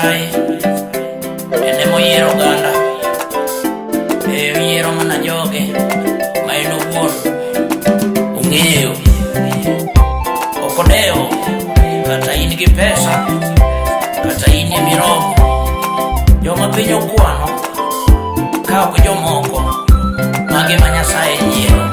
Nyasaye en emoyiero oganda. Ee, oyiero mana joge ma en owuon ong'eyo. Ok odewo kata in gi pesa, kata in e miromo. Joma piny okwano ka ok jomoko, magi ma Nyasaye yiero.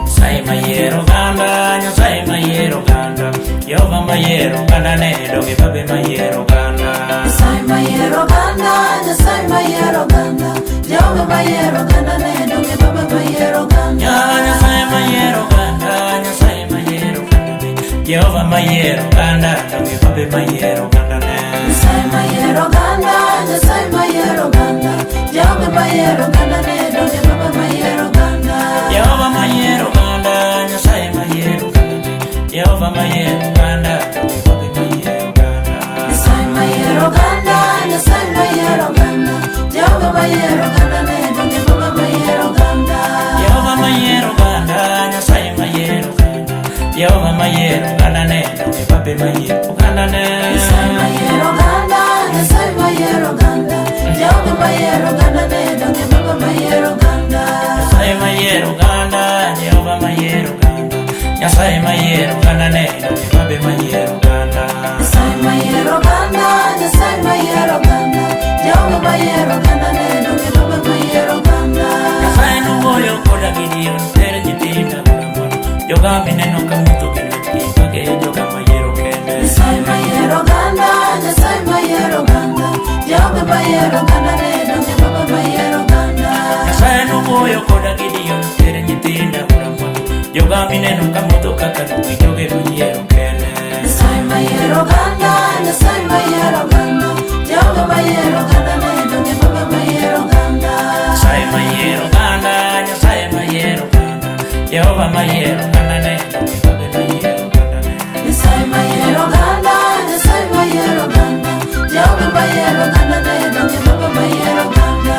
Nyasaye mayiero oganda, Nyasaye mayiero oganda, Jehova mayiero oganda ne donge babe mayiero oganda. Nyasaye mayiero oganda, Nyasaye mayiero oganda, Jehova mayiero oganda ne donge baba mayiero oganda. Nyasaye mayiero oganda, Nyasaye mayiero oganda ne, Jehova mayiero oganda, donge babe mayiero oganda ne. Nyasaye mayiero oganda, Nyasaye mayiero oganda, Jehova mayiero oganda ne donge baba mayiero oganda. Jehova mayiero oganda, Nyasaye mayiero oganda ne, Jehova mayiero oganda, donge babe mayiero oganda. Nyasaye mayiero oganda, Nyasaye mayiero oganda, Jehova mayiero oganda ne donge baba mayiero oganda. Jehova mayiero oganda, Nyasaye mayiero oganda, Jehova mayiero oganda ne, donge babe mayiero oganda ne. Nyasaye mayiero oganda, Nyasaye mayiero oganda, Jehova mayiero oganda ne donge baba mayiero oganda. Nyasaye mayiero oganda, Jehova mayiero oganda, Nyasaye mayiero oganda ne, donge babe mayiero oganda. Nyasaye mayiero oganda, Nyasaye mayiero oganda, Jehova mayiero oganda ne donge baba mayiero oganda. Nyasaye nowuoyo koda Gideon, ter nyithinda goramoro, joga mineno ka mutho gi lwetgi, mage e joga mayiero kende. Nyasaye mayiero oganda, Nyasaye mayiero oganda, Jehova mayiero oganda ne donge baba mayiero oganda. Nyasaye nowuoyo koda Gideon, ter nyithinda goramoro, joga mineno ka mutho kaka dugi, joge mayiero kende. Nyasaye mayiero oganda, Nyasaye mayiero oganda, Jehova mayiero oganda ne donge baba mayiero oganda. Nyasaye mayiero oganda, Nyasaye mayiero oganda, Jehova mayiero oganda ne, donge babe mayiero oganda ne. Nyasaye mayiero oganda, Nyasaye mayiero oganda, Jehova mayiero oganda ne donge baba mayiero oganda.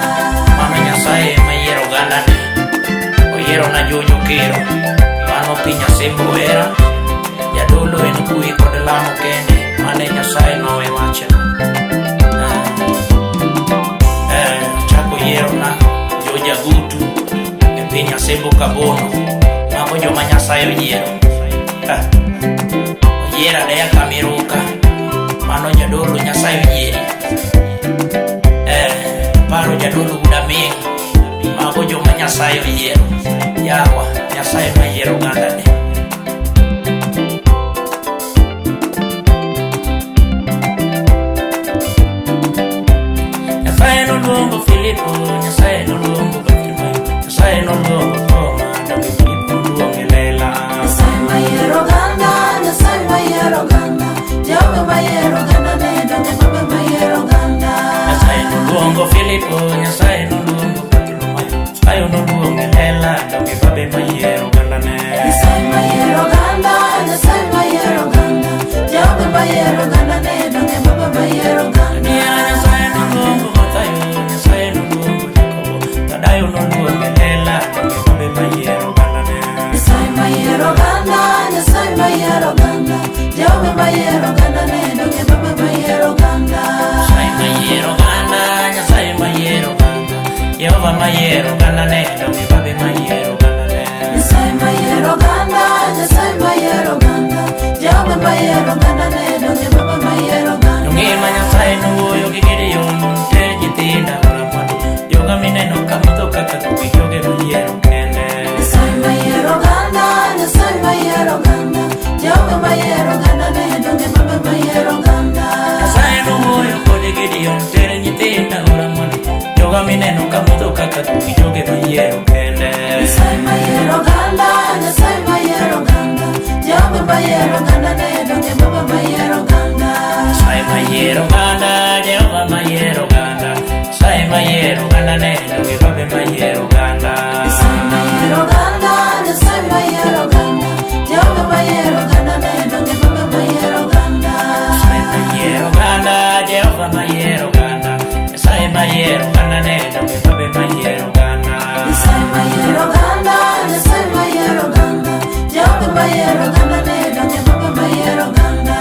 Mano Nyasaye mayiero oganda ne, oyiero na Jojo Kero, mano piny Asembo Wera, jadolo en kwe kod lamo kende, mane Nyasaye nowe wachno. Chako yiero na Jojagutu e piny Asembo Kabono, mago joma Nyasaye oyiero. Oyiero Adeya Kamiruka, mano jadolo Nyasaye oyieri. Paro jadolo Udaming, mago joma Nyasaye oyiero. Yawa, Nyasaye mayiero oganda ne. Nyasaye noluongo Filipo, Nyasaye noluongo Bartimayo, Nyasaye noluongo Thoma, donge Filipo noluonge lela. Nyasaye mayiero oganda, Nyasaye mayiero oganda, Jehova mayiero oganda ne donge baba mayiero oganda. Nyasaye noluongo Filipo, Nyasaye noluongo Bartimayo, Nyasaye noluonge lela, donge babe mayiero oganda ne. Nyasaye mayiero oganda, Nyasaye mayiero oganda, Jehova mayiero oganda ne donge baba mayiero oganda. Nyasaye noluongo Mathayo, Nyasaye noluongo Jakobo, Tadayo noluonge lela, donge babe mayiero oganda ne. Nyasaye mayiero oganda, Nyasaye mayiero oganda, Jehova mayiero oganda ne donge baba mayiero oganda. Nyasaye mayiero oganda, Nyasaye mayiero oganda, Jehova mayiero oganda ne, donge babe mayiero oganda ne. Nyasaye mayiero oganda, Nyasaye mayiero oganda, Jehova mayiero oganda ne donge baba mayiero oganda. Ngima Nyasaye nowuoyo gi Gideon, ter nyithinda goramwalo, joga mineno ka motho kaka guogi, joge mayiero kende. Nyasaye mayiero oganda, Nyasaye mayiero oganda, Jehova mayiero oganda ne donge baba mayiero oganda. Nyasaye nowuoyo kod Gideon, ter nyithinda goramwalo, joga mineno ka motho kaka guogi, joge mayiero kende. Nyasaye mayiero oganda, Nyasaye mayiero oganda, Jehova mayiero oganda ne donge baba mayiero oganda. Nyasaye mayiero oganda, Jehova mayiero oganda, Nyasaye mayiero oganda ne, donge babe mayiero oganda. Nyasaye mayiero oganda, Nyasaye mayiero oganda, Jehova mayiero oganda ne donge baba mayiero oganda. Nyasaye mayiero oganda, Jehova mayiero oganda, Nyasaye mayiero oganda ne, donge babe mayiero oganda. Nyasaye mayiero oganda, Nyasaye mayiero oganda, Jehova mayiero oganda ne donge baba mayiero oganda.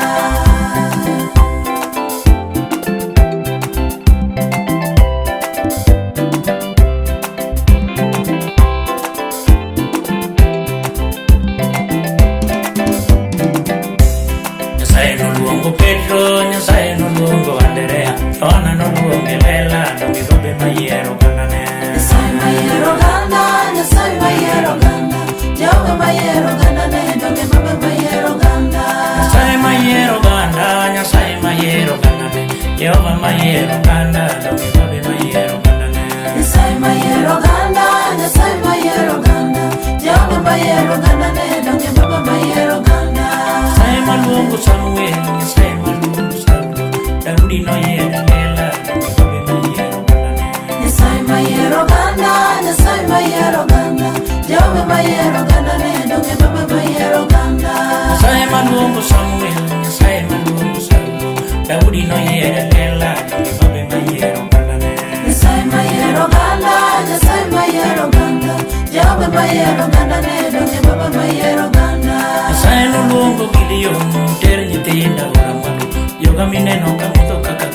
mayiero oganda, donge babe mayiero oganda ne. Nyasaye mayiero oganda, Nyasaye mayiero oganda, Jehova mayiero oganda ne, donge baba mayiero oganda. Nyasaye maluongo Samuel, Nyasaye maluongo Saulo, Daudi noyiero lela, donge babe mayiero oganda ne. Nyasaye mayiero oganda, Nyasaye mayiero oganda, Jehova mayiero oganda ne, donge baba mayiero oganda. Nyasaye maluongo Samuel, Nyasaye maluongo Saulo, Daudi noyiero lela, donge babe mayiero oganda ne. Nyasaye mayiero oganda, Nyasaye mayiero oganda, Jehova mayiero oganda ne, donge baba mayiero oganda. Nyasaye noluongo Gideon, ter nyithinda ora mwalo, joga mineno ka mudho kaka.